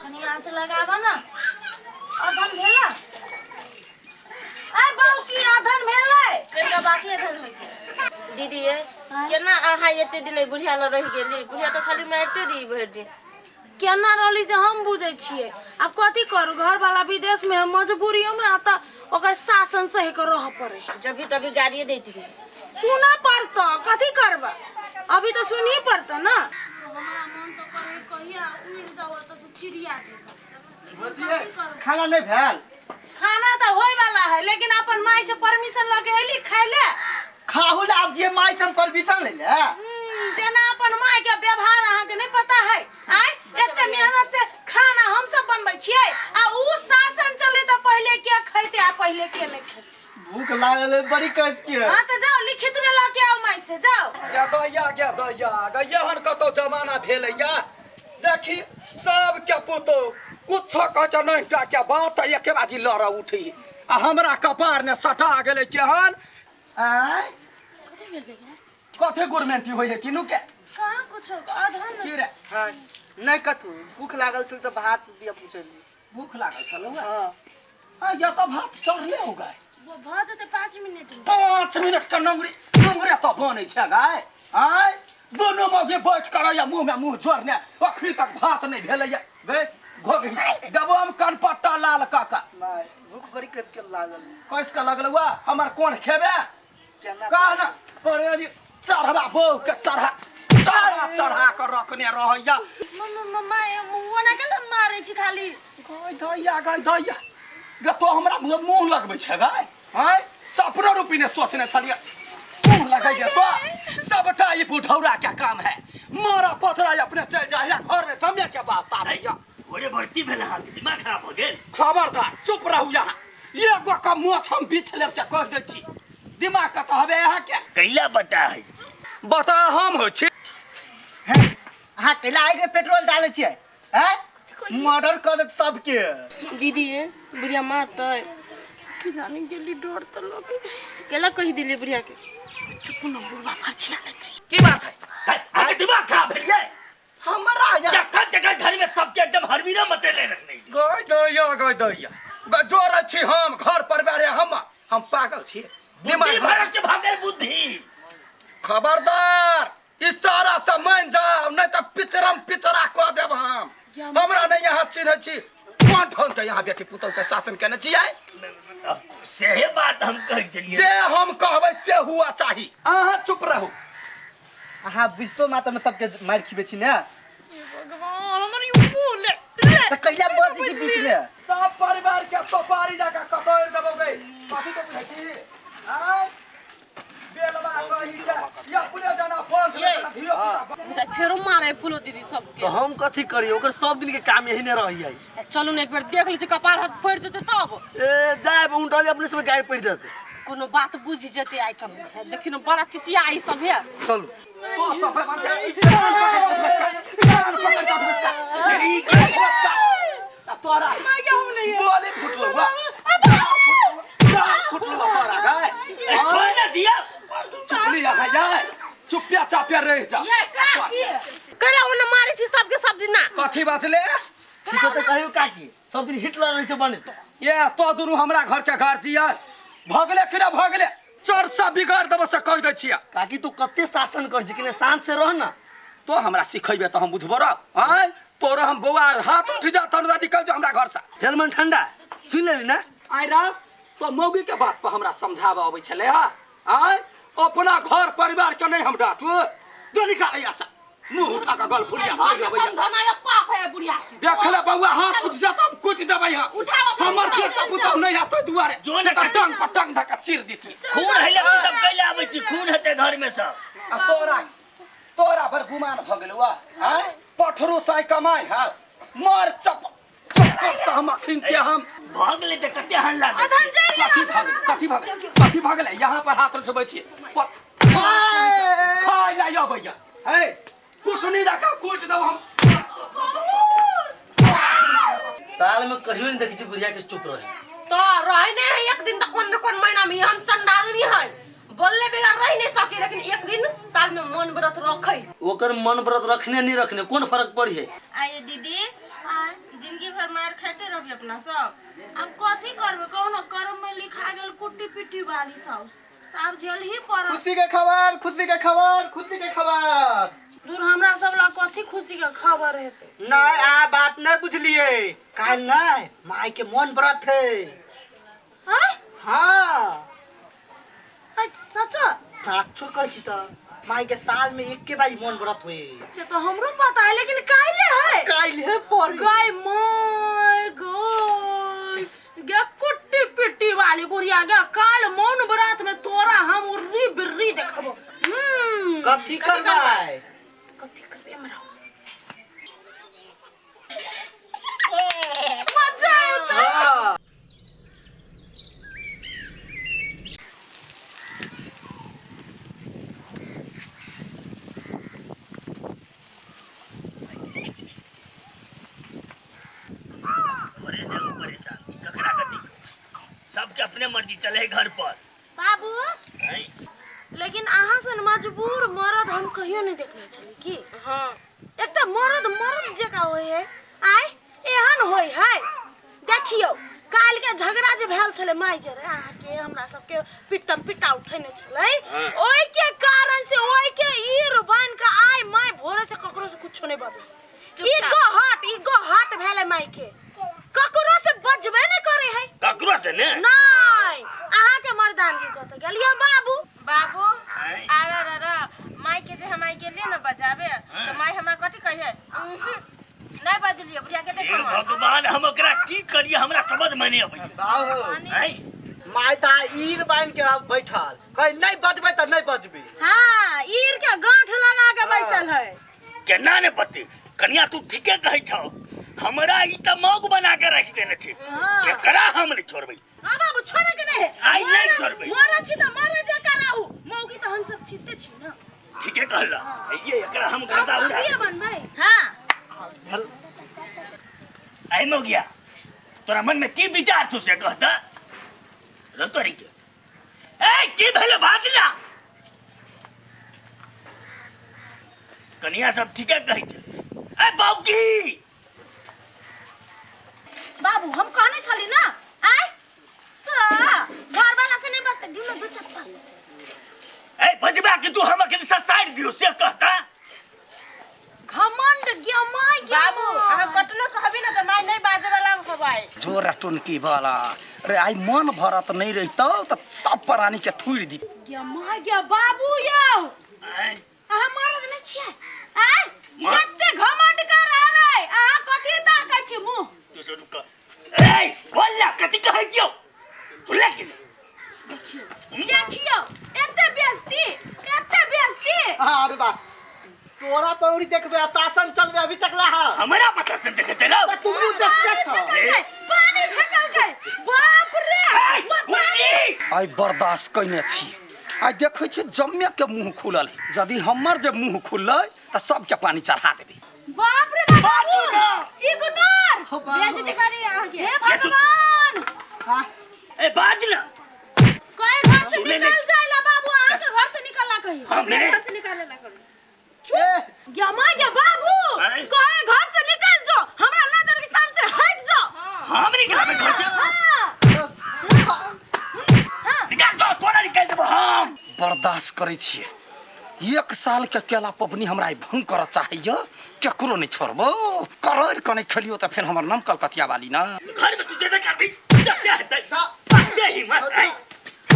कनी आँच लगाबऽ ने। अधन भेला? अरे बहू, की अधन भेलै? कनिका बाकी अधन होइ छै दीदी। ये केना अहाँ एते दिन एहि बुढ़िया लग रहि गेली? बुढ़िया तऽ खाली मारिते रही भरि दिन। केना रहली से हम बुझै छियै। आब कथी करू, घरवाला विदेश में है, मजबूरियो में आता ओकर शासन सही के रह पड़े। जब भी तभी गाड़िए दैत रही। सुनऽ पड़तौ, कथी करबा, अभी तऽ सुनही पड़तौ ना। हमरा मन तऽ करे कहिया उड़ि जाउ एतऽ से चिड़िया जकाँ। भौजी, खाना नहि भेल? खाना तऽ होय वाला है, लेकिन अपन माय से परमिशन लऽ के एली खाय ले। खाहु ले आब जे माय से हम परमिशन ले ले। जेना अपन माय के व्यवहार अहाँ के नहीं पता है। आय एते मेहनत से खाना हम सब बनबै छियै आ ऊ शासन चले तऽ पहिले के खैते आ पहिले के नहीं खैते। भूख लागल है बड़ी कस के। हाँ तो जाओ, लिखित में लऽ के आओ माय से, जाओ। गे दैया, गे दैया, गे एहन कतौ जमाना भेलैया? देखी सबके पुतोह कुछो कहै छै नहि टा के बात एके बाजी लड़ उठी आ हमरा कपार ने सटा गेलै केहन। आँय, कथी गुरमेंटी होइ है तीनू के? कहाँ कुछो अधन। की रे? हाँ, नहि कथू, भूख लागल छल तऽ भात दिया पूछली। भूख लागल छलौ? हाँ। आ या तऽ भात चढ़ले हो गए। वो भऽ जेतै 5 मिनट में। 5 मिनट के नंगरी नंगरे तऽ बनै छै गाय। आँय, दुनू मौगी बैठ कर या मुँह में मुँह जोड़ने अखनी तक भात नहि भेलैया। गे घोघी देबो हम कनपट्टा लाल काका। माय, भूख बड़ी कस के लागल। कस के लगल हुआ? हमर कोन खेबे? केना कह ना करे जी, चढ़वा बहू के चढ़ा चढ़ा चढ़ा के रखने रहैया। मम्मा, ओना के मारै छी खाली? गय दैया, गय दैया, गे तो हमरा मुँह मुँह लगबै छै गाय? आँय, सपनो रूपी ने सोचने छलियै मुँह लगै तो सबटा ई बुढ़ौरा के काम है। मारा पथरा अपने चलि जाय घर में जमे के बात साफ। भोरे भोर की भेल अहाँके? दिमाग खराब भऽ गेल? खबरदार, चुप रहू। यहाँ एगो के मोछ हम बिछ लेब से कह दै छी। दिमाग कतऽ हबे अहाँके? कैला बता है छी? बता हम होइ छी। अहाँ कैला आगि में पेट्रोल डालै छियै? हैं, मर्डर कऽ देत सबके। दीदी ये, बुढ़िया मारतै की जानी गेली, डर तऽ लगे। केला कहि दिलियै बुढ़िया के? चुप न, बुढ़बा फरछिया लेतै। की बात है? है, अहाँके दिमाग खराब भेल ये? हमरा यहाँ जखन तखन घर में सबके एकदम हरबीरा मचेले रखने। गय दैया, गय दैया, जोर छी हम घर परिवार हम पागल छी? बुद्धि भ्रष्ट भऽ गेल बुद्धि। खबरदार, इशारा से मान जाओ, नहीं तो पिचरम पिचरा कऽ देब हम। हमरा नहीं यहाँ चिन्है छी? कोन ढंग के यहाँ बेटी पुतहु के शासन केने छियै? अब सेहे बात हम कहै छलियै। जे हम कहबै से हुआ चाही, अहाँ चुप रहू। अहाँ बुझतो मात्र में सबके मारि खिबै छी ने। भगवान, हमर ई मुँह ले ले। तऽ कैला बजै छी बीच में? सब परिवार के सोपारी जाके कतौ देबौ गे। कथी के बुझै छी? आँय, बेलवा कही के या अपने जाना फोन ये। धियो पुता। फेरो मारे फूलो दीदी सबके। तऽ हम कथी करी? ओकर सब दिन के काम यही ने रही है। चलू ने, एक बेर देख लै छी, कपार हाथ फोड़ि देतै तब। ए जाए उनटा अपने सब गाय पड़ देत। कोनो बात बुझि जेतै आइ। चलू, देखी ने, बड़ा चिचिया ई सब है। चलू। तो तो भगवान से कान पकड़ के उठ बस का, कान पकड़ के उठ बस का, उठ बस का। आ तोरा बोले फुटलो हुआ, फुटलो हुआ तोरा गाय। ए, छोड़ ना दिया। चुपली यहाँ जाए, चुपिया चापिया रह जा। ये काकी, कैला ओने मारे छी सबके सब दिना? कथी बाजले? ठीक है तऽ कहियो काकी, सब दिन हिटलर रहै छै बनैत। ये तो दुनू हमरा घर के गार्जियन भगले कि ना भगले? चरसा बिगाड़ देबो से कह दै छियै। काकी, तू कते शासन कर छी कि शांत से रह ना। तो हमरा सिखेबे तऽ हम बुझबो रह? आँय, तोरा हम बौआ हाथ उठ जा तहन निकल जो हमरा घर से। हेलमन ठंडा सुनि लेली ना। आय राम, तो मौगी के बात पर हमरा समझाबे अबै छलै हा? आँय, अपना घर परिवार के नहीं हम डांटू? जो निकाल यहाँ से, मुंह उठा के गल फुलिया चलि अबैया। समझना ये पाप है बुढ़िया के। देख ले बौआ, हाथ उठ जाता हम कुछ देबै। यहाँ उठाओ, हमर उठाओ, बेटा पुतहु नहीं आते दुआरे, जो नहीं तऽ टांग पर टांग धऽ के चीर देती। खून है सब कैला आबै छी, खून हेतै घर में सब। आ तोरा तोरा पर गुमान भऽ गेलौ आँय? पठरू साइ कमाइ है मार चप चप्पल से हम अखिन के हम भऽ गेलै तऽ कते हल्ला दै अधन छै। जरि कथी भऽ गेलै? कथी भऽ गेलै? कथी भऽ गेलै? यहाँ पर हाथ रखबै छियै, खाय ला अबैया है कुटनी रखा, कुट देब हम। साल में कहियो नहीं देखै छी बुढ़िया के चुप रहे। तो रहे नहीं है एक दिन तो कौन न कौन महीना में हम चंडालनी है, बोलले बगैर रह नहीं सकी, लेकिन एक दिन साल में मौन व्रत रखे। ओकर मन व्रत रखने नहीं रखने कोन फर्क पड़ी है? आइए दीदी। जिंदगी भर मार खाते रहबी अपना सब। आब कथी करबै, कहुनो कर्म में लिखा गेल कुट्टी पिट्टी वाली साउस, तऽ आब झेल ही पड़त। खुशी के खबर, खुशी के खबर, खुशी के खबर। दूर हमरा सब ला कथी खुशी के खबर हेतै? नहीं आ बात नहीं बुझलिए, काल नहीं माई के मन व्रत है। हाँ? हाँ। अच्छा, सचो? साचो कहै छी तऽ माई के साल में एक के बारी मन व्रत होए। से तो हमरो पता है, लेकिन काल्हे है। काल्हे पर गाय my गाय गे कुट्टी पिट्टी वाली बुढ़िया गे, काल मौन व्रत में तोरा हम उर्री बिर्री देखबो। कथी करबै? कथी करबै हमरा? मजा एतै। हाँ। घरे से हम परेशान छी, ककरा कथी सबके अपने मर्जी चले है घर पर। बाबू, हैं? लेकिन अहाँ सन मजबूर मर्द हम कहियो नहीं देखने छली की। हाँ। एकटा मर्द मर्द जकाँ होइ है, आय एहन होइ है। देखियौ काल्हि के झगड़ा जे भेल छलै माय जरे अहाँके हमरा सबके पिट्टम पिट्टा उठेने छलै, ओहि के कारण से ओहि के ईर बान्हि के आइ माय भोरे से ककरो से कुछो नहीं बजै। ई गहट, ई गहट भेलै माय के, ककरो से बजबे नहीं करे है। ककरो से ने? नहीं, अहाँके मर्दानगी कतऽ गेल यौ बाबू? बाबू, आँय? आरा रा रा, माय के जे हम आइ गेलियै ने बजाबे, तऽ माय हमरा कथी कहिए? उहुं, नहि बजलियै बुढ़िया के हे देखो। भगवान, हम ओकरा की करिए हमरा समझ में नहीं अबैया। बाबू। आँय? माय तऽ ईर बान्हि के अब बैठल, कहे नहीं बजबै तऽ नहीं बजबै। हाँ, ईर के गांठ लगा के बैसल है। केना ने बते कनिया, तू ठीके कहै छौ, हमरा ई तऽ मौग बना के रख देने छै। हाँ। एकरा हम नहीं छोड़बै। हाँ बाबू, छोड़े के नहीं है। आइ नहीं छोड़बै। मरे छी तऽ मरे जकाँ रहू, मौगी तऽ हम सब छीते छी ना। ठीके कहला, ये एकरा हम सब गर्दा उड़ा। मौगिए बनबै। हाँ। भेल। आइ मौगिया, तोरा मन में की विचार छौ से कहता रतोरी के। ए की भेल बाजला? कनिया सब ठीके कहै छै। ए बाबूजी, बाबू हम कहने छली ना, आय तऽ घर वाला से नहीं बचते, दिनो दू चप्पल। ए बजबा के तू हमरा के ससाइड दियो से कहता। घमंड गया my गया। बाबू, अहाँ कतनो कहबी ना तऽ माय नहीं बाजे वाला होबै। जोरा टुनकी वाला रे, आइ मन भरत नहीं रहितौ तऽ सब प्राणी के थुरि दी। गया my गया बाबू यौ। आँय? अहाँ मरद नहीं छियै? आँय? एते घमंड कर रहल है, अहाँ कथी ताकै छी मुँह? तू सब रुक। ए बोल ना, कथी कहै छियौ? तू ले गेल। देखियौ एते बेइज्जती, एते बेइज्जती। अरे बा, तोरा पौड़ी देखबे आ शासन चलबे अभी तक ला। हमरा पता से देखते रहो। तऽ तू मुँह देखते छौ। ए, पानी फेकलकै, बाप रे। ए, गुड्डी! आइ बर्दाश्त कयने छी, आइ देखै छी जम्मे के मुँह खुलल है। यदि हमर जे मुँह खुललै तऽ सबके पानी चढ़ा देबै। बाप रे बाप, बाबू ना। इग्नोर। हो बाबू। बेइज्जती करी अहाँके। हे भगवान। हाँ। ए बाज ना। कहे घर से सुने निकल नहीं। जाइला बाबू, अहाँके घर से निकलना कही। हम नहीं। घर से निकाले ला करू। ए, गया माँ गया बाबू, आँय? कहे घर से निकल जो, हमरा नजर के सामने से हट जो। हम निकलबै घर से। हाँ। निकाल दो, तोरा निकाल देबो हम। बर्दाश्त करै छियै, एक साल के केला पबनी हमरा आइ भंग करऽ चाहैया, केकरो नहीं छोड़बो। करड़ कने खेलियो तऽ फेर हमर नाम कलकतिया वाली ना। घर में तू जेते करबी से हेतै। बाते ही मत। आइ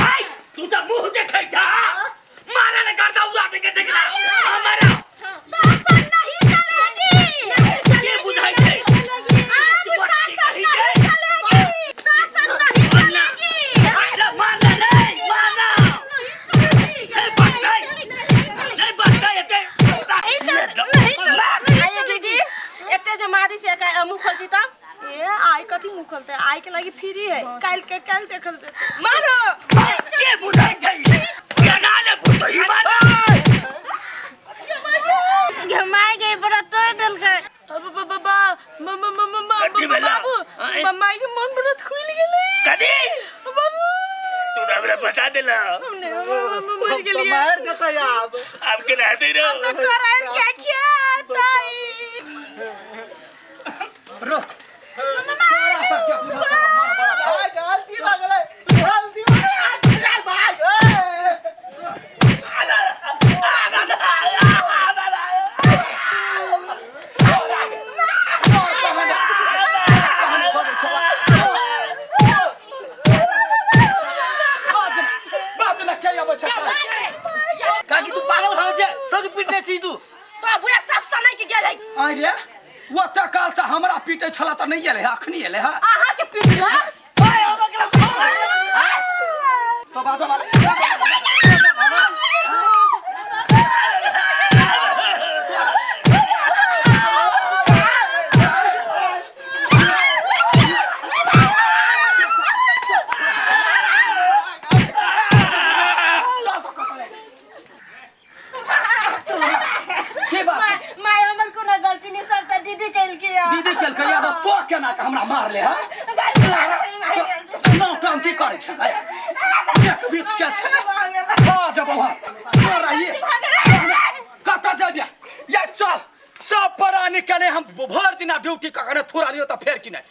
आइ तू सब मुंह देखै छा, मारे ले गर्दा उड़ा दे के देखला हमारा। शासन नहीं चलेगी। के बुझाइ छै? अब शासन नहीं चलेगी, शासन नहीं चलेगी। अरे मारना नहीं, मारना नहीं चलेगी। नहीं बचतै, नहीं बचतै एते। नहीं चल- नहीं चल- नहीं आइए दीदी, एते जे मारी से एका मुँह खोलती तब? ए आई कथी मुँह खोलते, आई के लागी फ्री है, काल के काल देखल जेतै। मारो। के बुझाइ छै? केना ने बुझै मारा? गे my गे, बड़ा तोड़ देलकै। कथी भेला? बाबू, आँय? माय के मन व्रत खुलि गेलै। कथी? बाबू, तू तऽ हमरा बता देला। हम नहि, हम मरि हम तऽ गेलियै। मारि देतै आब। आब केना हेतै रे? करल के खेतै। रुक, छला तऽ नहि एलै है अखनी एलै है। अहाँ के पिटलक? तो बाजा वाला चल तऽ कतऽ जाइ छी? के बात? माय, हमर कोनो गलती नहीं, सबटा दीदी केलकै। दीदी केलकै या तो केना के हमरा मारले है? नौटंकी करै छै। एक बीच के छै, खा जब वहाँ तोरा ये कतऽ जेबे या? चल सब प्राणी केने हम भरि दिना ड्यूटी कऽ के थोड़ा लियो तऽ फेर कि नहि?